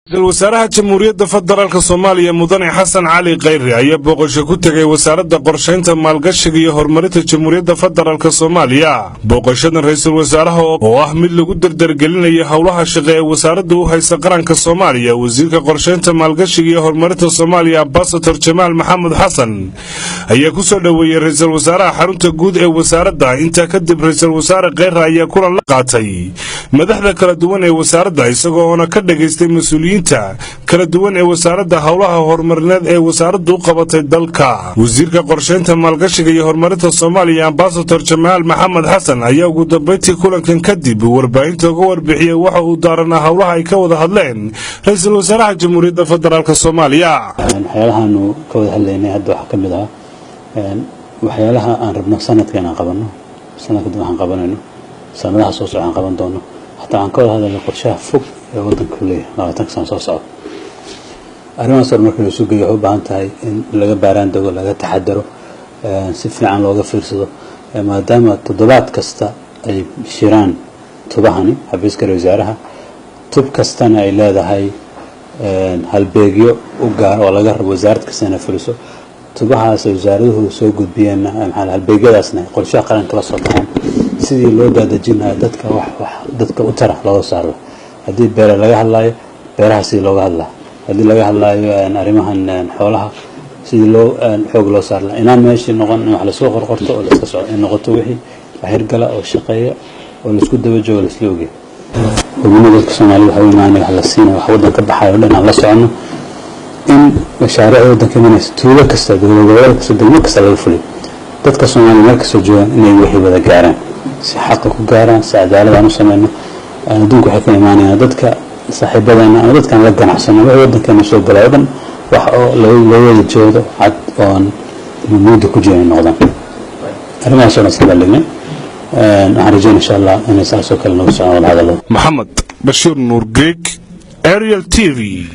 Ra-iisul wasaaraha Jamhuuriyadda Federaalka Soomaaliya, Mudane Xasan Cali Khayre, ayaa booqasho ku tegay Wasaaradda Qorshaynta, Maalgashiga iyo Horumarinta Jamhuuriyadda Federaalka Soomaaliya. Booqashadan ra-iisul wasaaraha oo ah mid lagu dardargelinayo howlaha shaqe ee wasaaradda u haysa qaranka Soomaaliya, wasiirka Qorshaynta, Maalgashiga iyo Horumarinta Soomaaliya, Ambasador Jamaal Maxamed Xasan, ayaa ku soo dhoweeyey ra-iisul wasaaraha xarunta guud ee wasaaradda. Intaa kadib, ra-iisul wasaare Kheyre ayaa kulan la qaatay madaxda kala duwan ee wasaaradda, isagoona ka dhagaystay mas-uuliyiinta kala duwan ee wasaaradda howlaha horumarineed ee wasaaraddu u qabatay dalka. Wasiirka Qorshaynta, Maalgashiga iyo Horumarinta Soomaaliya, Ambasador Jamaal Maxamed Xasan, ayaa ugu dambayntii kulankan kadib warbaahinta uga warbixiyey waxa uu daaranaa howlaha ay ka wada hadleen ra-iisul wasaaraha Jamhuuriyadda Federaalka Soomaaliya. Waxyaalahaanu ka wada hadlaynay hadda waxaa ka mid ah waxyaalaha aan rabno sanadka inaan qabanno, sanadka dib waxaan qabanayno, sanadaha soo socda aan qaban doono. Hataa aan ka wada hadalnay qorshaha fog ee waddanka u leeyahay 20-ka sano soo socda. Arrimahaas hor marka laisu geeyo, waxay u baahan tahay in laga baaraan dego, laga taxadaro, si fiican looga fiirsado, maadaama toddobaad kasta ay shiraan tubahani xafiiska ra wasaaraha, tub kastana ay leedahay halbeegyo u gaar oo laga rabo wasaarad kasta inay fuliso. Tubahaas ay wasaaraduhu soo gudbiyeenna, maxaa halbeegyadaasna qorshaha qaranka la soo baxeen, sidii loo daadejin lahaa dadka, wax dadka u tara looga saaro. Haddii beere laga hadlaayo, beeraha sidii looga hadlaa; haddii laga hadlaayo arrimahan xoolaha, sidii loo xoog loo saar lahaa. Inaan meeshii noqon in wax lasoo qorqorto oo laiska socdo, in noqoto wixii wax hirgala oo shaqeeya oo laisku daba joogo, laisla ogyahay. Hubino dadka Soomaalida waxa u imaanaya, wax la siinayo, wax waddan ka baxayo o dhan aan la soconno, in mashaariicda waddanka imanaysa tuulo kasta, dowlad goboleed kasta, degmo kasta laga fuliyo, dadka Soomaaliya meel kastoo joogaan inay wixii wada gaaraan, si xaqa ku gaaraan, si cadaalad aan u sameyno. Adduunka waxay ka imaanayaan dadka saaxiibadeena ama dadkaan la ganacsano, wixii waddankeena soo galay o dhan wax oo loo wada jeedo, cad oon mugdi ku jirin noqdaan. Arrimahaas oo dhan iska bandhignay. Waxaan rajeynaya, insha Allah, inay saas oo kale nagu socon wada hadallada. Maxamed Bashiir Nuur Greeg, Ariel TV.